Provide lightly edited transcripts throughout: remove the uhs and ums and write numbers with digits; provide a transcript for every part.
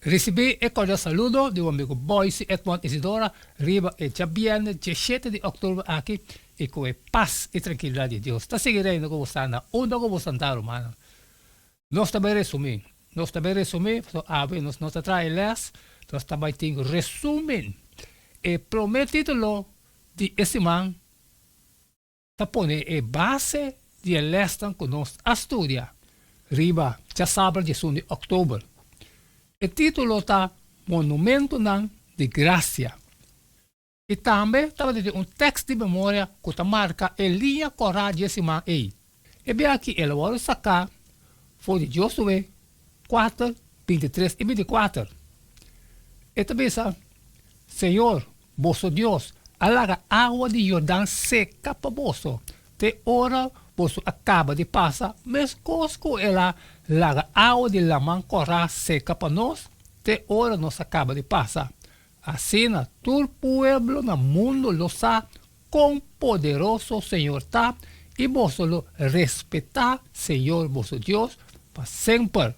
Risibí e kordial saludo di bo amigu Boyce Edmond Isidora riba e djabièrnè diesshete di òktober aki i ku e pas i trankilidat di Dios ta sigui reina ku bo sta na unda ku bo santá rumannan. Nos ta bai resumí. Nos ta bai resumí pasobra awe nos no ta traha e lès, nos ta bai tin resúmen. E promé título di e siman ta pone e base di e lèsnan ku nos a studia riba djasabra diesun di òktober. E título ta Monumentonan di Grasia. I tambe tabata tin un tèkst di memoria ku ta marka e liña kòrá dje siman ei. E bia aki el a wòrdu saká for di Josué kuater, bintitres i bintikuater. E ta bisa, Señor, boso Dios, a laga awa di Jordan seka pa boso te ora boso a kaba di pasa, meskos ku el a laga awa di Laman Kòrá seka pa nos te ora nos a kaba di pasa. Asina tur pueblo na mundu lo sa kon poderoso Señor ta i boso lo respetá Señor boso Dios pa semper.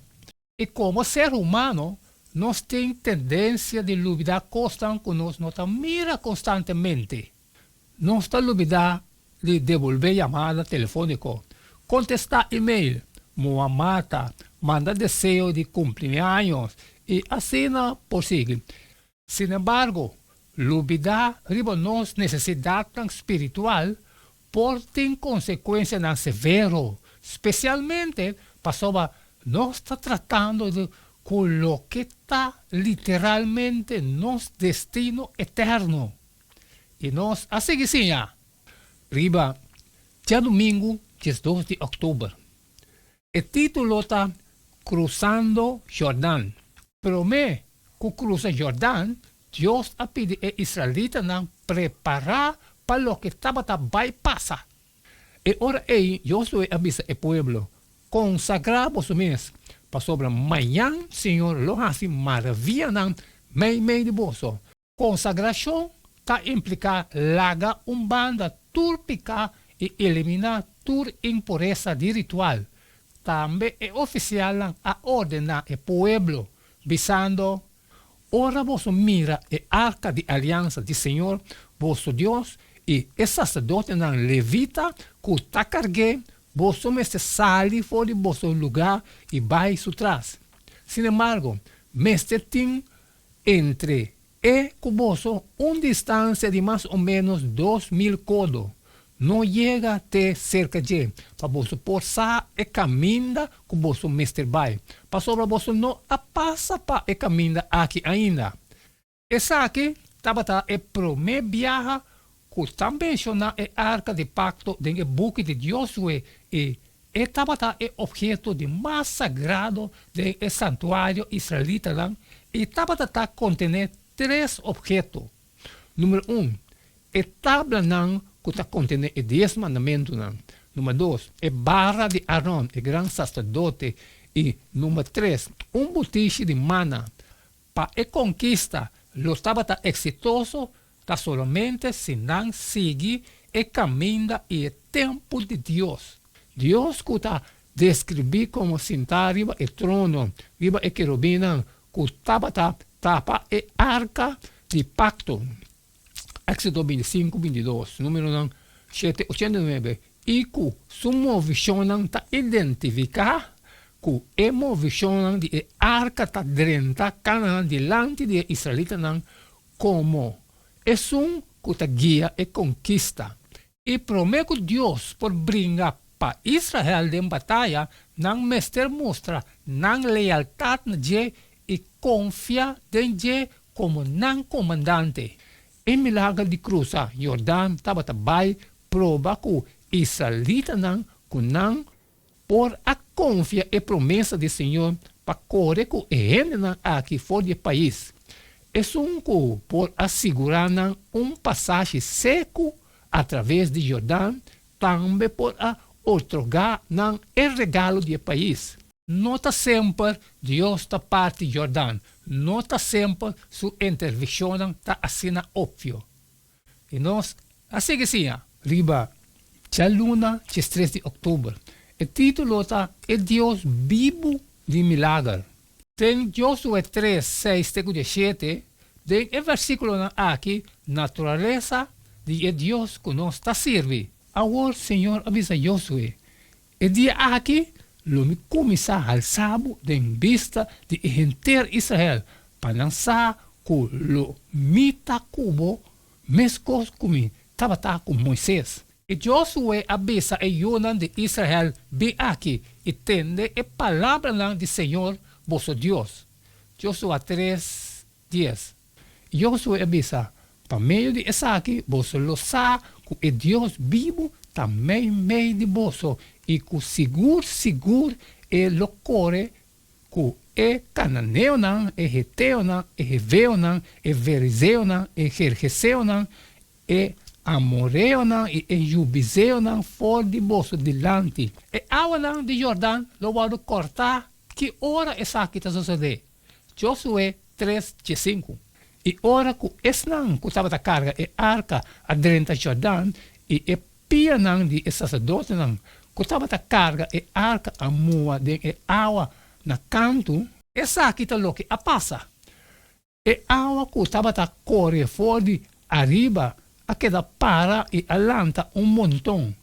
I komo ser humano, nos tin tendensia di lubidá kosnan ku nos no ta mira konstantemente. Nos ta lubidá di debolbé yamada telefóniko, kontestá email, mua mata, manda deseo di kumpliaños i asina por sigui. Sinembargo, lubidá riba nos nesesidatnan spiritual por tin konsekuensianan severo, spesialmente pasobra nos ta tratando di ku loke ta literalmente nos destino eterno. I nos a sigui siña riba djadumingu diesdos di òktober. E título ta Krusando Jordan. Promé ku krusa Jordan, Dios a pidi e israelitanan prepará pa loke tabata bai pasa. E ora ei Josué a bisa e pueblo, Konsagrá boso mes, pasobra mañan Señor lo hasi maravianan meimei di boso. Konsagrashon ta impliká laga un banda tur piká i eliminá tur impuresa di ritual. Tambe e ofisialnan a ordená e pueblo, bisando, Ora boso mira e arka di aliansa di señor boso Dios i e saserdotenan levita ku ta karg'é, boso mester sali for di boso lugá i bai su tras. Sinembargo, mester tin Entre e ku boso un distansia di mas o ménos 2000 kodo. No yega te serka dje, pa boso por sa e kaminda ku boso mester bai, pasobra boso no a pasa pa e kaminda aki ainda. Esaki tabata e promé biaha ku ta menshoná e arka di pakto den e buki di Josué i e tabata e opheto di mas sagrado den e santuario israelitanan i tabata ta kontené tres opheto. Número un, e tablanan ku ta kontené e Dies Mandamentunan. Número dos, e bara di Aron, e gran saserdote. I número tres, un butishi di mana. Pa e konkista lo tabata eksitoso ta solamente si nan sigui e kaminda i e tempu di Dios. Dios ku ta deskribí komo sintá riba e trono riba e kerubinnan ku tabata tapa e arka di pakto, Éksodo bintisinku, bintidos, Númeronan shete, ochenta i nuebe, i ku su movishonnan ta identifiká ku e movishonnan di e arka ta drenta Kananan dilanti di e israelitanan komo esun ku ta guia e konkista. I promé ku Dios por bringa pa Israel den bataya, nan mester mustra nan lealtat na dje i konfia den dje komo nan komandante. E milager di krusa Jordan tabata bai proba ku israelitanan ku nan por a konfia e promesa di Señor pa kore ku e hendenan aki for di e pais. Esun ku por a sigurá nan un pasashi seku atraves di Jordan tambe por a otorgá nan e regalo di e pais. No ta semper Dios ta parti Jordan, no ta semper su intervenshonnan ta asina opvio. I nos a sigui siña. Riba djaluna diestres di òktober. E título ta E Dios Bibu di Milager. Den Josué 3, 6 te ku 17, den e versíkulonan aki, naturalesa di e Dios ku nos ta sirbi. Awor Señor a bisa Josué, E dia aki lo mi kuminsá halsa bo den bista di e henter Israel, pa nan sa ku lo mi ta ku bo meskos ku mi tabata ku Moises. I Josué a bisa e yunan di Israel, Bin aki i tende e palabranan di señor boso Dios. Josua 3, 10. Josué a bisa, Pa medio di esaki boso lo sa ku e Dios bibu ta meimei di boso i ku sigur sigur e lo kore ku e kananeonan, e heteonan, e heveonan, e verizeonan, e gergeseonan, e amoreonan i e jubiseonan for di boso dilanti. E awanan di Jordan lo wòrdu kòrtá ki ora esaki ta sosodé. Josué 3, 15. I ora ku esnan ku tabata karga e arka a drenta Jordan, i e pianan di e saserdotenan ku tabata karga e arka a mua den e awa na kantu, Esaki ta loke a pasa, E awa ku tabata kore for di ariba a keda para i a lanta un monton,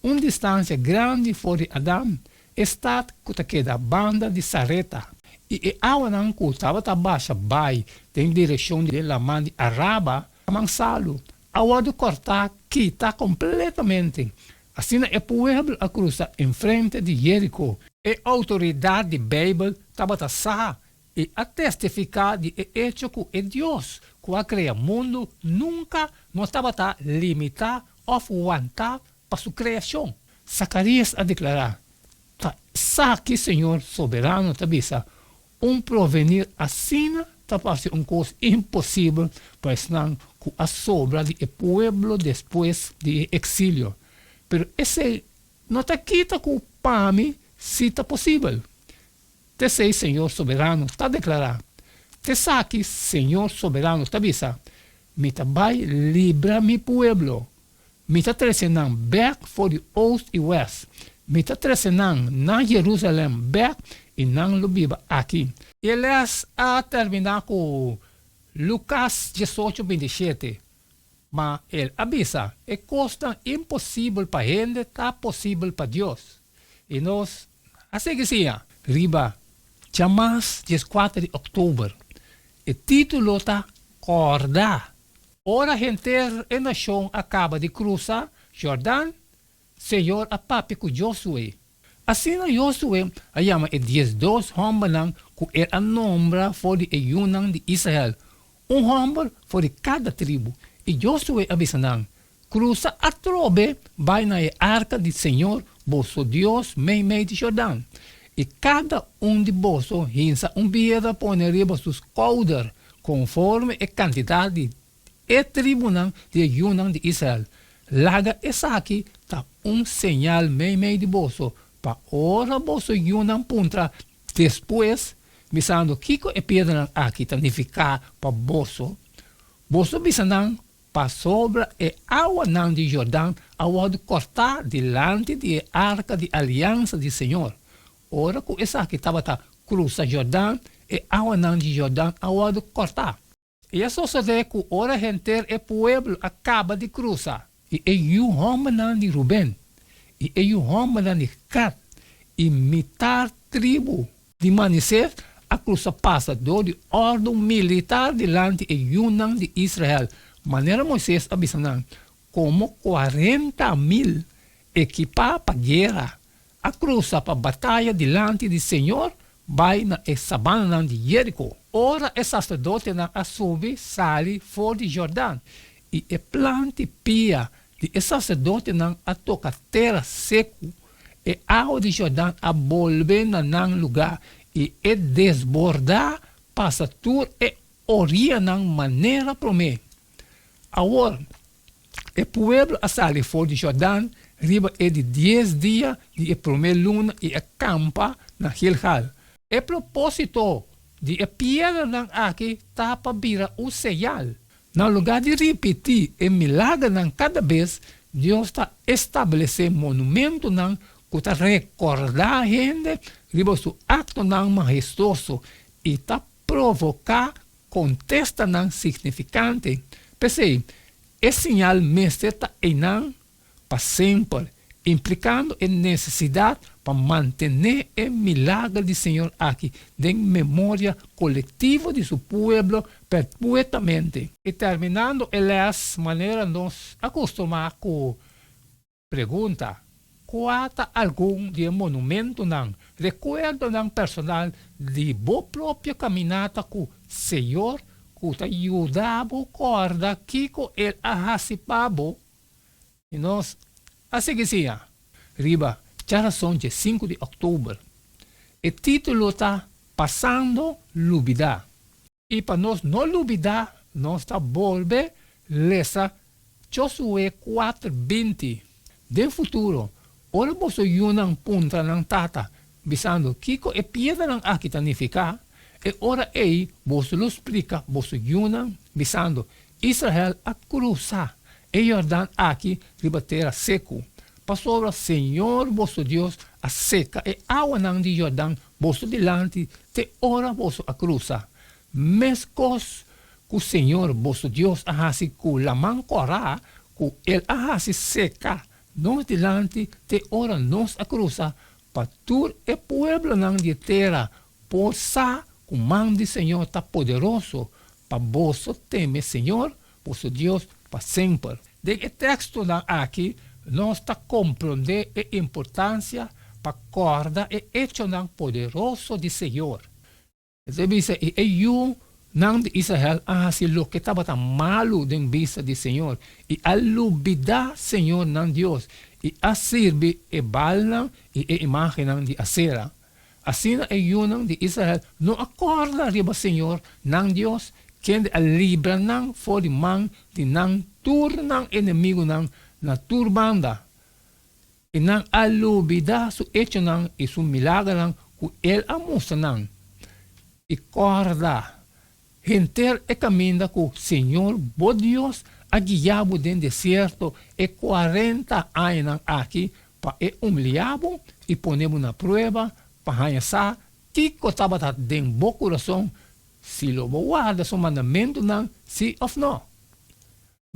un distansia grandi for di Adam, e stat ku ta keda banda di Sareta. I e awanan ku tabata basha bai den direkshon di e laman di Araba, laman salu, a wòrdu kòrtá kita kompletamente. Asina e pueblo a krusa enfrente di Jeriko. E outoridat di Beibel tabata sa i a testifiká di e echo ku e Dios ku a krea mundu nunka no tabata limitá òf wantá pa su kreashon. Sakarías a deklará, Ta esaki Señor Soberano ta bisa, Un provenir asina ta parse un kos imposibel pa esnan ku a sobra di e pueblo despues di e eksilio, pero esei no ta kita ku pa mi sí ta posibel. T'esei Señor Soberano ta deklará. T'esaki Señor Soberano ta bisa, Mi ta bai libra mi pueblo. Mi ta trese nan bèk for di oost i wèst. Mi ta trese nan na Jerusalèm bèk i nan lo biba aki. E lès a terminá ku Lukas 18, 27, Ma el a bisa, E kosnan imposibel pa hende ta posibel pa Dios. I nos a sigui siña. Riba djamas 14 di òktober. E título ta Kòrda. Ora henter e nashon a kaba di krusa Jordan, Señor a papia ku Josué. Asina Josué a yama e 12 hòmbernan ku el a nombra for di e yunan di Israel, un hòmber for di kada tribu, i Josué a bisa nan, Krusa atrobe bai na e arka di señor boso Dios meimei di Jordan, i kada un di boso hinsa un piedra pone riba su skouder konforme e kantidat di e tribunan di e yunan di Israel. Laga esaki ta un señal meimei di boso, pa ora boso yunan puntra despues, bisando, Kiko e piedranan aki ta nifiká pa boso? Boso bisa nan, Pasobra e awanan di Jordan a wòrdu kòrtá dilanti di e arka di aliansa di señor. Ora ku esaki tabata krusa Jordan, e awanan di Jordan a wòrdu kòrtá. I a sosodé ku ora henter e pueblo a kaba di krusa. I e yu hòmbernan di Ruben, i e yu hòmbernan di Gad, i mitar tribu di Manasés a krusa pasa dor di òrdu militar dilanti e yunan di Israel, manera Moisés a bisa nan, komo 40.000 ekipá pa guera a krusa pa bataya dilanti di señor bai na e sabananan di Jeriko. Ora e saserdotenan a subi sali for di Jordan, i e plant'i pia di e saserdotenan a toka tera seku, e awa di Jordan a bolbe na nan lugá i e desbordá pasa tur e orianan manera promé. Awor, e pueblo a sali for di Jordan riba e di dies dia di e promé luna i a kampa na Gilgal. E propósito di e piedranan aki ta pa bira un señal. Na lugá di ripití e milagernan kada bes, Dios ta establesé monumentonan ku ta rekordá hende riba su aktonan mahestuoso. i ta provoká kontestanan signifikante. P'esei, e señal mester ta einan pa semper, implikando e nesesidat pa mantené e milager di Señor aki den memoria kolektivo di Su pueblo perpuetamente. I terminando e lès manera nos a kustumá ku pregunta, Kua ta algun di e monumentonan, rekuerdonan personal di bo propio kaminata ku Señor ku ta yuda bo kòrda kiko El a hasi pa bo? I nos a sigui siña riba djarason dje sinku di òktober. E título ta Pasando Lubidá. I pa nos no lubidá, nos ta bolbe lesa Josué kuater 20. Den futuro, ora boso yunan puntra nan tata, bisando kiko e piedranan aki ta nifiká, e ora ei boso lo splika boso yunan, bisando, Israel a krusa e Jordan aki riba tera seku, pasobra señor boso Dios a seka e awanan di Jordan boso dilanti te ora boso a krusa, meskos ku señor boso Dios a hasi ku Laman Kòrá, ku el a hasi seka nos dilanti te ora nos a krusa, pa tur e pueblonan di e tera por sa ku man di señor ta poderoso, pa boso teme señor boso Dios pa semper. Den e tekstonan aki nos ta komprondé e importansia pa kòrda e echonan poderoso di Señor. E ta bisa, I e yunan di Israel a hasi loke tabata malu den bista di Señor, i a lubidá Señor nan Dios, i a sirbi e Baalnan i e imágennan di Asera. Asina e yunan di Israel no a kòrda riba Señor nan Dios, kende a libra nan for di man di nan tur nan enemigunan na tur banda. I nan a lubidá su echonan i su milagernan ku el a mustra nan. I kòrda henter e kaminda ku Señor bo Dios a guia bo den desierto e kuarenta añanan aki pa e umiliá bo i pone bo na prueba pa haña sa kiko tabata den bo kurason, si lo bo warda su mandamentunan sí òf nò.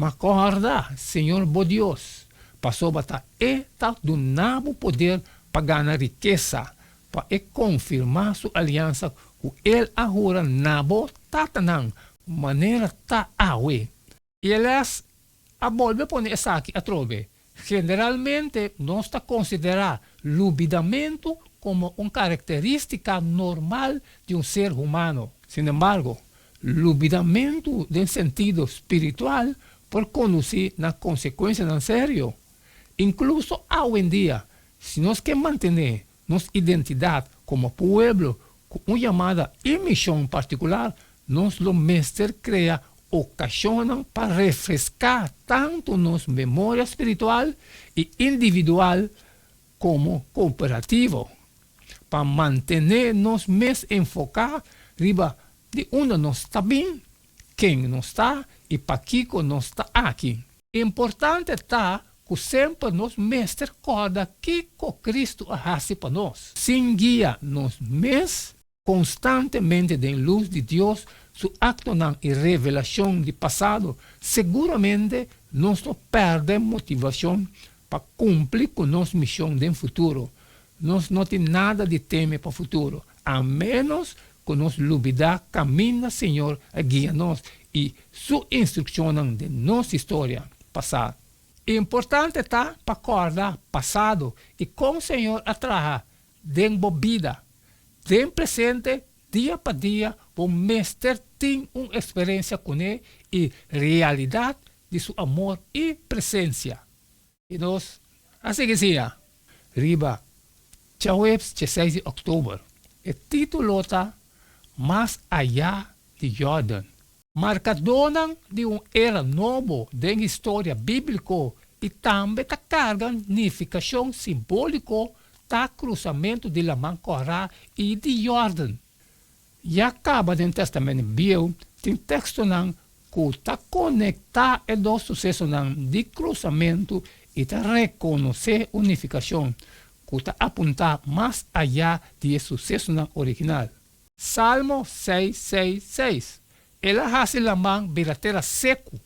Ma kòrda Señor bo Dios, pasobra ta E ta duna bo poder pa gana rikesa, pa E konfirmá Su aliansa ku El a hura na bo tatanan, manera ta awe. I e lès a bolbe pone esaki atrobe, Generalmente nos ta konsiderá lubidamentu komo un karakterístika normal di un ser humano. Sinembargo, lubidamentu den sentido spiritual por kondusí na konsekuensianan serio. Inkluso awendia, si nos ke mantené nos identidat komo pueblo ku un yamada i mishon partikular, nos lo mester krea okashonnan pa refreská tantu nos memoria spiritual i individual komo kooperativo, pa mantené nos mes enfoká riba di unda nos ta bin, ken nos ta i pakiko nos ta aki. Importante ta ku semper nos mester kòrda kiko Kristu a hasi pa nos. Sin guia nos mes konstantemente den lus di Dios su aktonan i revelashon di pasado, seguramente nos lo pèrdè motivashon pa kumpli ku nos mishon den futuro. Nos no tin nada di teme pa futuro, a ménos ku nos lubidá kaminda Señor a guia nos i Su instrukshonnan den nos historia pasá. Importante ta pa kòrda pasado i kon Señor a traha den bo bida. Den presente, dia pa dia, bo mester tin un eksperensia kuné i realidat di Su amor i presensia. I nos a sigui siña riba djaweps djeseis di òktober. E título ta Mas Ayá di Jordan. Markadónan di un era nobo den historia bíbliko i tambe ta karga nifikashon simbóliko ta krusamentu di Laman Kòrá i di Jordan. Ya kaba den Tèstamènt Bieu tin tekstonan ku ta konektá e dos susesonan di krusamentu i ta rekonosé un nifikashon ku ta apuntá mas ayá di e susesonan original. Salmo seis seis seis, El a hasi laman bira tera seku,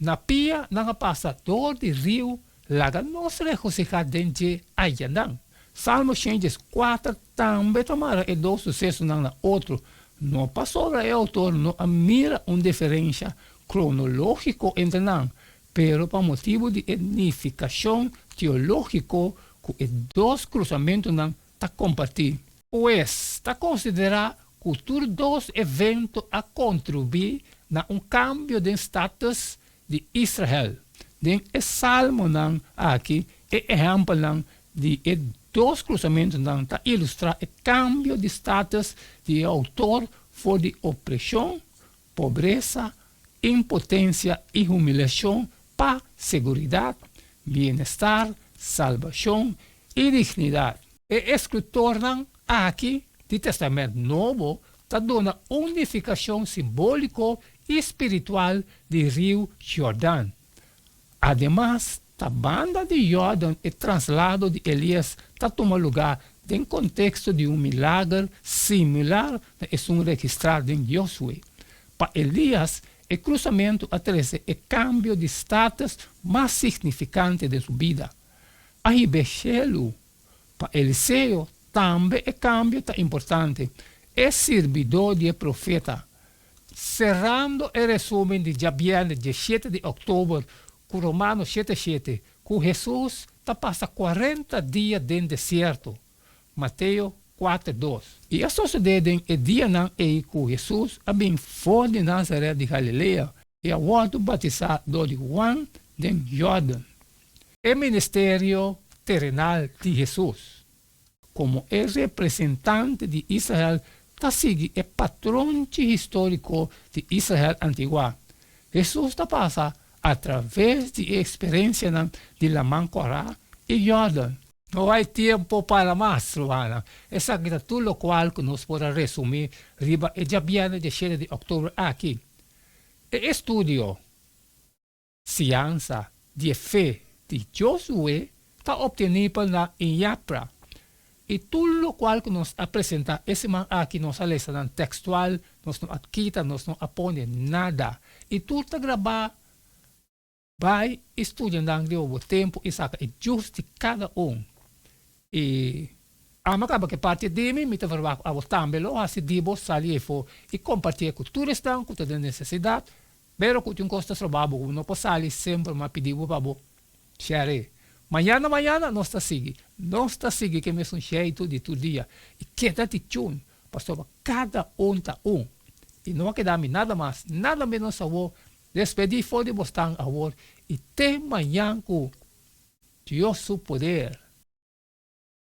na pia nan a pasa dor di riu, laga nos regosihá den dje ayanan. Salmo shen dieskuater tambe ta mara e dos susesonan na otro, no pasobra e outor no a mira un diferensha kronológiko entre nan, pero pa motibu di e nifikashon teológiko ku e dos krusamentunan ta kompartí. Pues, ta konsiderá ku tur dos evento a kontribuí na un kambio den status di Israel. Den e salmonan aki, e ehèmpelnan di e dos krusamentunan ta ilustrá e kambio di status di e outor for di opreshon, pobresa, impotensia i humiliashon pa seguridat, bienestar, salbashon i dignidat. E eskritornan aki di Tèstamènt Nobo ta duna un nifikashon simbóliko i spiritual di Riu Jordan. Ademas, ta banda di Jordan e traslado di Elias ta tuma lugá den konteksto di un milager similar na esun registrá den Josué. Pa Elias, e krusamentu a trese e kambio di status mas signifikante den su bida. A hib'é shelu. Pa Eliseo tambe e kambio ta importante, e sirbidó di e profeta. Serando e resumen di djabièrnè diesshete di òktober ku Romano shete shete, ku Hesus ta pasa kuarenta dia den desierto, Mateo kuater dos. I a sosodé den e dianan ei ku Hesus a bin for di Nazaret di Galilea i a wòrdu batisá dor di Huan den Jordan. E ministerio terenal di Hesus komo e representante di Israel ta sigui e patronchi históriko di Israel antiguá. Hesus ta pasa atraves di e eksperensianan di Laman Kòrá i Jordan. No hay tiempo para mas, rumannan. Esaki ta tur lokual ku nos por a resumí riba e djabièrnè diashete di òktober aki. E estudio Siansa di e fe di Josué ta obtenibel na Iñapra. I tur lokual ku nos a presentá e siman aki nos a lesa nan tekstual, nos no a kita, nos no a pone nada. I tur ta grabá. Bai i studia nan riba bo tempu i saka e djus di kada un. I amo kaba ku e parti di mi, mi ta verwagt ku abo tambe lo hasi di bo sali efo i kompartié ku tur esnan ku ta den nesesidat. Pero ku tin kos ta stroba bo ku bo no por sali semper m'a pidi bo pa bo share. Mañana mañana nos ta sigui. Nos ta sigui ku e mesun sheitu di tur dia i keda di tune pasobra kada un ta un. I no a keda mi nada mas nada menos awor despedí for di bosnan awor i te mañan ku Dios su poder.